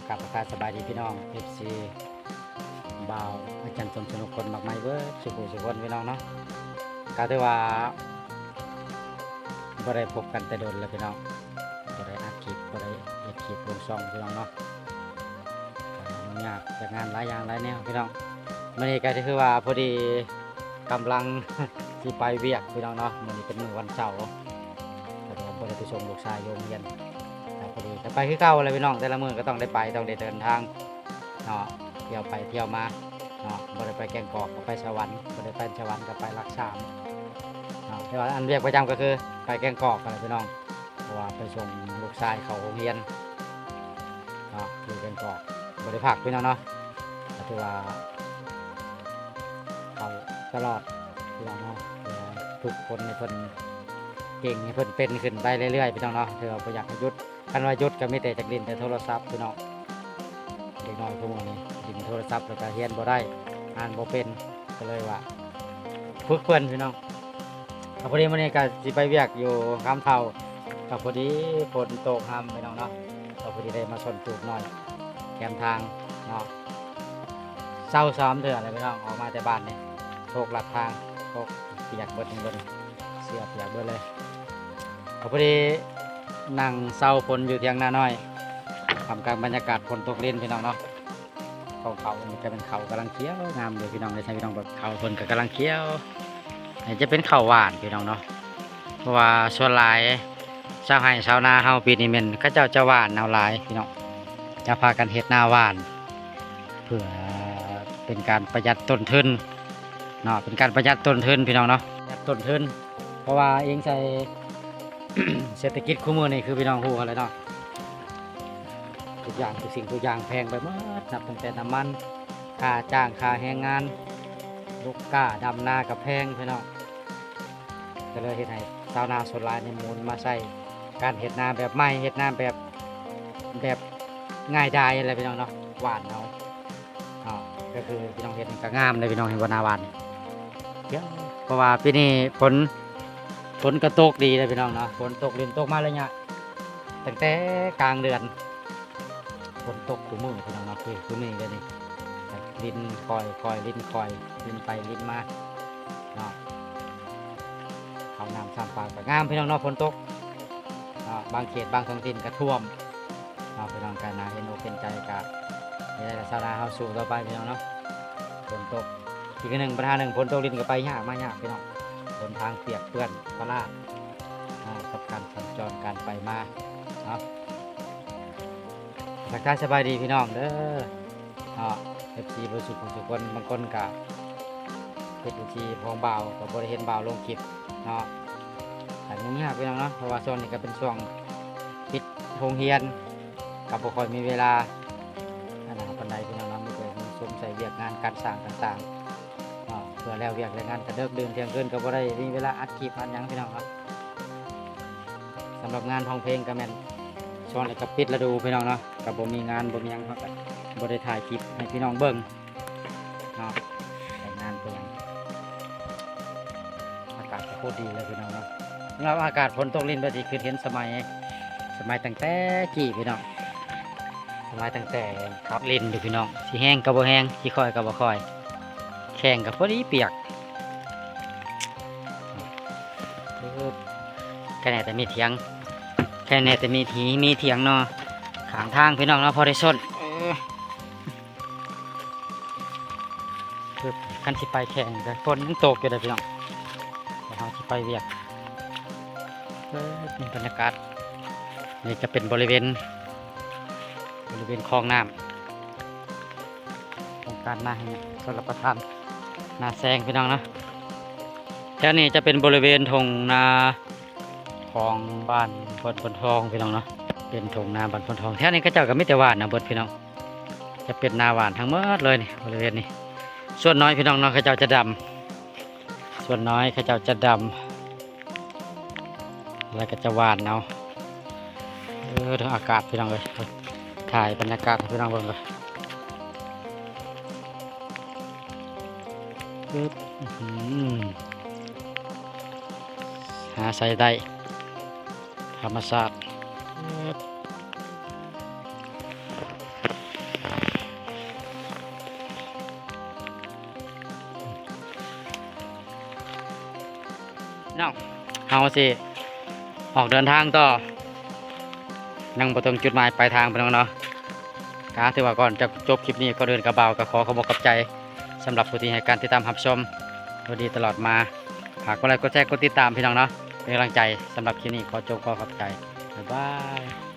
ກາບທັກທາຍສະບາຍດີພີ່ນ້ອງ ເອັຟຊີ ບ່າວອາຈານສົມສະໜຸກ ຄົນມັກໄມ້ເບິດສູ່ຜູ້ສູ່ຄົນ ພີ່ນ້ອງເນາະ. ກໍຖືວ່າບໍ່ໄດ້ພົບກັນແຕ່ດົນແລ້ວພີ່ນ້ອງ, ບໍ່ໄດ້ອັດຄລິບ ບໍ່ໄດ້ເຮັດຄລິບລົງຊ່ອງ ພີ່ນ້ອງເນາະ. ກໍຫຍຸ້ງຍາກຈາກງານຫຼາຍຢ່າງຫຼາຍແນວພີ່ນ້ອງ. ມື້ນີ້ກໍຄືວ່າພໍດີກຳລັງຊິໄປວຽກພີ່ນ້ອງເນາະ, ມື້ນີ້ເປັນມື້ວັນເສົາ ແຕ່ວ່າບໍ່ໄດ້ໄປສົ່ງລູກຊາຍຢູ່ໂຮງຮຽນ. ກໍພໍດີກໍໄປຄືເກົ່າແຫຼະພີ່ນ້ອງ, ແຕ່ລະມື້ກໍຕ້ອງໄດ້ໄປ ຕ້ອງໄດ້ເດີນທາງເນາະ, ທ່ຽວໄປທ່ຽວມາເນາະ. ບໍ່ໄດ້ໄປແກ້ງກອກກໍໄປສະຫວັນ, ບໍ່ໄດ້ໄປສະຫວັນກໍໄປຫຼັກສາມເນາະ. ແຕ່ວ່າອັນວຽກປະຈຳກໍຄືໄປແກ້ງກອກຫັ້ນແຫຼະພີ່ນ້ອງ. ເພາະວ່າໄປສົ່ງລູກຊາຍເຂົ້າໂຮງຮຽນເນາະ ຢູ່ແກ້ງກອກ ບໍ່ໄດ້ພັກພີ່ນ້ອງເນາະ. ກໍຖືວ່າເຂົ້າຕະຫຼອດພີ່ນ້ອງເນາະ, ເພື່ອຝຶກຝົນໃຫ້ເພິ່ນເກັ່ງ ໃຫ້ເພິ່ນເປັນຂຶ້ນໄປເລື້ອຍໆ ພີ່ນ້ອງເນາະ. ຖືວ່າບໍ່ຢາກໃຫ້ຢຸດ, ຄັນວ່າຢຸດກໍມີແຕ່ຈະຫຼິ້ນແຕ່ໂທລະສັບພີ່ນ້ອງ. ເດັກນ້ອຍຜູ້ນີ້ຫຼິ້ນໂທລະສັບ ແລ້ວກໍຮຽນບໍ່ໄດ້ ອ່ານບໍ່ເປັນ, ກໍເລີຍວ່າຝຶກເພິ່ນພີ່ນ້ອງ. ກໍພໍດີມື້ນີ້ກໍຊິໄປວຽກຢູ່ຄຳເທົາ, ກໍພໍດີຝົນຕົກຮຳພີ່ນ້ອງເນາະ, ກໍພໍດີໄດ້ມາຊົນຕູບໜ້ອຍແຄມທາງເນາະ. ຊາວສາມເທື່ອແລ້ວພີ່ນ້ອງ, ອອກມາແຕ່ບ້ານນີ້ ໂທກລັດທາງ ໂທກປຽກເບິດນີ້ ເບິ່ງ ເສື້ອປຽກເບິດເລີຍ. ກໍພໍດີນັ່ງເຊົາຝົນຢູ່ຖຽງນານ້ອຍ ທ່າມກາງບັນຍາກາດຝົນຕົກລິນ ພີ່ນ້ອງເນາະ. ເຂົ້າ ເຂົ້ານີ້ກໍເປັນເຂົ້າກຳລັງຂຽວງາມເລີຍພີ່ນ້ອງ, ໄດ້ໃສ່ພີ່ນ້ອງເບິ່ງ ເຂົ້າເພິ່ນກໍກຳລັງຂຽວ. ອັນນີ້ຈະເປັນເຂົ້າຫວານພີ່ນ້ອງເນາະ, ເພາະວ່າສ່ວນຫຼາຍຊາວໄຮ່ຊາວນາເຮົາປີນີ້ແມ່ນເຂົາເຈົ້າຈະຫວານເອົາຫຼາຍພີ່ນ້ອງ, ຈະພາກັນເຮັດນາຫວານ ເພື່ອເປັນການປະຢັດຕົ້ນທຶນເນາະ, ເປັນການປະຢັດຕົ້ນທຶນພີ່ນ້ອງເນາະ, ປະຢັດຕົ້ນທຶນ. ເພາະວ່າອີງໃສ່ເສດຖະກິດຄູ່ມື້ນີ້ ຄືພີ່ນ້ອງຮູ້ຫັ້ນແຫຼະເນາະ, ທຸກຢ່າງ ທຸກສິ່ງທຸກຢ່າງແພງໄປໝົດ, ນັບຕັ້ງແຕ່ນ້ຳມັນ, ຄ່າຈ້າງ, ຄ່າແຮງງານ, ລູກກ້າ, ດຳນາກໍແພງພີ່ນ້ອງ. ກໍເລີຍເຮັດໃຫ້ຊາວນາສ່ວນຫຼາຍນີ້ໝູນມາໃສ່ການເຮັດນາແບບໃໝ່, ເຮັດນາແບບ ແບບງ່າຍດາຍຫັ້ນແຫຼະພີ່ນ້ອງເນາະ, ຫວານເອົາເນາະ. ກໍຄືພີ່ນ້ອງເຫັນນີ້ກໍງາມເດ້ພີ່ນ້ອງ, ເຫັນບໍ່? ນາຫວານນີ້ ເພາະວ່າປີນີ້ຝົນ ຝົນກໍຕົກດີເດ້ພີ່ນ້ອງເນາະ, ຝົນຕົກລິນຕົກມາໄລຍະຕັ້ງແຕ່ກາງເດືອນ. ຝົນຕົກຄູ່ມື້ພີ່ນ້ອງເນາະ, ຄື ຄືມື້ນີ້ເດ້ນີ້ ລິນຄ່ອຍໆ ລິນຄ່ອຍ ລິນໄປລິນມາເນາະ. ເຂົ້ານ້ຳຊຳປາກໍງາມພີ່ນ້ອງເນາະ, ຝົນຕົກເນາະ, ບາງເຂດບາງທ້ອງຖິ່ນກໍຖ້ວມເນາະ. ພີ່ນ້ອງກໍໜ້າເຫັນອົກເຫັນໃຈ, ກໍໃຫ້ຊາວນາເຮົາສູ້ຕໍ່ໄປພີ່ນ້ອງເນາະ. ຝົນຕົກ ອີກໜຶ່ງບັນຫາໜຶ່ງ, ຝົນຕົກລິນກໍໄປຍາກມາຍາກພີ່ນ້ອງ, ຫົນທາງປຽກເປື້ອນປະຫຼາດເນາະ ກັບການສັນຈອນການໄປມາເນາະ. ທັກທາຍສະບາຍດີພີ່ນ້ອງເດີເນາະ, ເອັຟຊີ ເບິດສູ່ຜູ້ສູ່ຄົນ. ບາງຄົນກະເຮັດເອັຟຊີຂອງບ່າວ ກໍບໍ່ໄດ້ເຫັນບ່າວລົງຄລິບເນາະ, ກະຫຍຸ້ງຍາກພີ່ນ້ອງເນາະ, ເພາະວ່າຊ່ວງນີ້ກໍເປັນຊ່ວງປິດໂຮງຮຽນ ກໍບໍ່ຄ່ອຍມີເວລາອັນນັ້ນປານໃດພີ່ນ້ອງເນາະ, ມີແຕ່ໝູ່ສຸມໃສ່ວຽກງານການສ້າງຕ່າງໆ ເນາະ. ເພື່ອແລ້ວວຽກແລ້ວງານກໍເດິກດື່ນທ່ຽງຄືນ ກໍບໍ່ໄດ້ມີເວລາອັດຄລິບອັດຫຍັງພີ່ນ້ອງເນາະ. ສຳລັບງານຮ້ອງເພງກໍແມ່ນຊ່ວງນີ້ກໍປິດລະດູພີ່ນ້ອງເນາະ, ກໍບໍ່ມີງານບໍ່ມີຫຍັງ ເຮົາກໍບໍ່ໄດ້ຖ່າຍຄລິບໃຫ້ພີ່ນ້ອງເບິ່ງເນາະ. ແຕ່ງານເປັນຫຍັງ ອາກາດກໍໂຄດດີເລີຍພີ່ນ້ອງເນາະ. ສຳລັບອາກາດຝົນຕົກລິນ ແບບທີ່ຄືເຫັນສະໄໝ ສະໄໝຕັ້ງແຕ່ກີ້ພີ່ນ້ອງ, ສະໄໝຕັ້ງແຕ່ເຂົາຫຼິ້ນຢູ່ພີ່ນ້ອງ, ຊິແຮງກໍບໍ່ແຮງ ຊິຄ່ອຍກໍບໍ່ຄ່ອຍ, ແຂ້ງກໍພໍດີປຽກ. ແຄ່ແນ່ແຕ່ມີຖຽງ ແຄ່ແນ່ແຕ່ມີຖີ່ມີຖຽງເນາະ ຂ້າງທາງພີ່ນ້ອງເນາະ, ພໍໄດ້ຊົນ. ເອີ ຄັນຊິໄປແຂ່ງກໍຝົນຍັງຕົກຢູ່ເດ້ພີ່ນ້ອງ, ແຕ່ເຮົາຊິໄປວຽກ. ເອີ ນີ້ບັນຍາກາດ ນີ້ຈະເປັນບໍລິເວນ ບໍລິເວນຄອງນ້ຳ ໂຄງການນາແຮງຊົນລະປະທານນາແຊງພີ່ນ້ອງເນາະ. ແຖວນີ້ຈະເປັນບໍລິເວນທົ່ງນາຂອງບ້ານໂພນທອງພີ່ນ້ອງເນາະ, ເປັນທົ່ງນາບ້ານໂພນທອງ. ແຖວນີ້ເຂົາເຈົ້າກໍມີແຕ່ຫວ່ານເອົາເບິດພີ່ນ້ອງ, ຈະເປັນນາຫວ່ານທັງໝົດເລີຍນີ້ ບໍລິເວນນີ້. ສ່ວນນ້ອຍພີ່ນ້ອງເນາະ ເຂົາເຈົ້າຈະດຳ, ສ່ວນນ້ອຍເຂົາເຈົ້າຈະດຳ ແລ້ວກໍຈະຫວ່ານເອົາ. ເອີ ເບິ່ງອາກາດພີ່ນ້ອງເອີຍ, ຖ່າຍບັນຍາກາດໃຫ້ພີ່ນ້ອງເບິ່ງກ່ອນ. ອືມ ຫາໃສ່ໄດ້ ທຳມະຊາດ. ເຮົາຊິອອກເດີນທາງຕໍ່ ຍັງບໍ່ເຖິງຈຸດໝາຍປາຍທາງ ພີ່ນ້ອງເນາະ. ກະຖືວ່າກ່ອນຈະຈົບຄລິບນີ້ ກ່ອນອື່ນກະບ່າວກະຂໍຂອບອົກຂອບໃຈ ສຳລັບຜູ້ທີ່ໃຫ້ການຕິດຕາມຮັບຊົມ ໂດຍດີຕະຫຼອດມາ. ຝາກກົດໄລກົດແຊ ກົດຕິດຕາມ ພີ່ນ້ອງເນາະ ເປັນກຳລັງໃຈ. ສຳລັບຄລິບນີ້ຂໍຈົບ ຂໍຂອບໃຈ ບາຍບາຍ.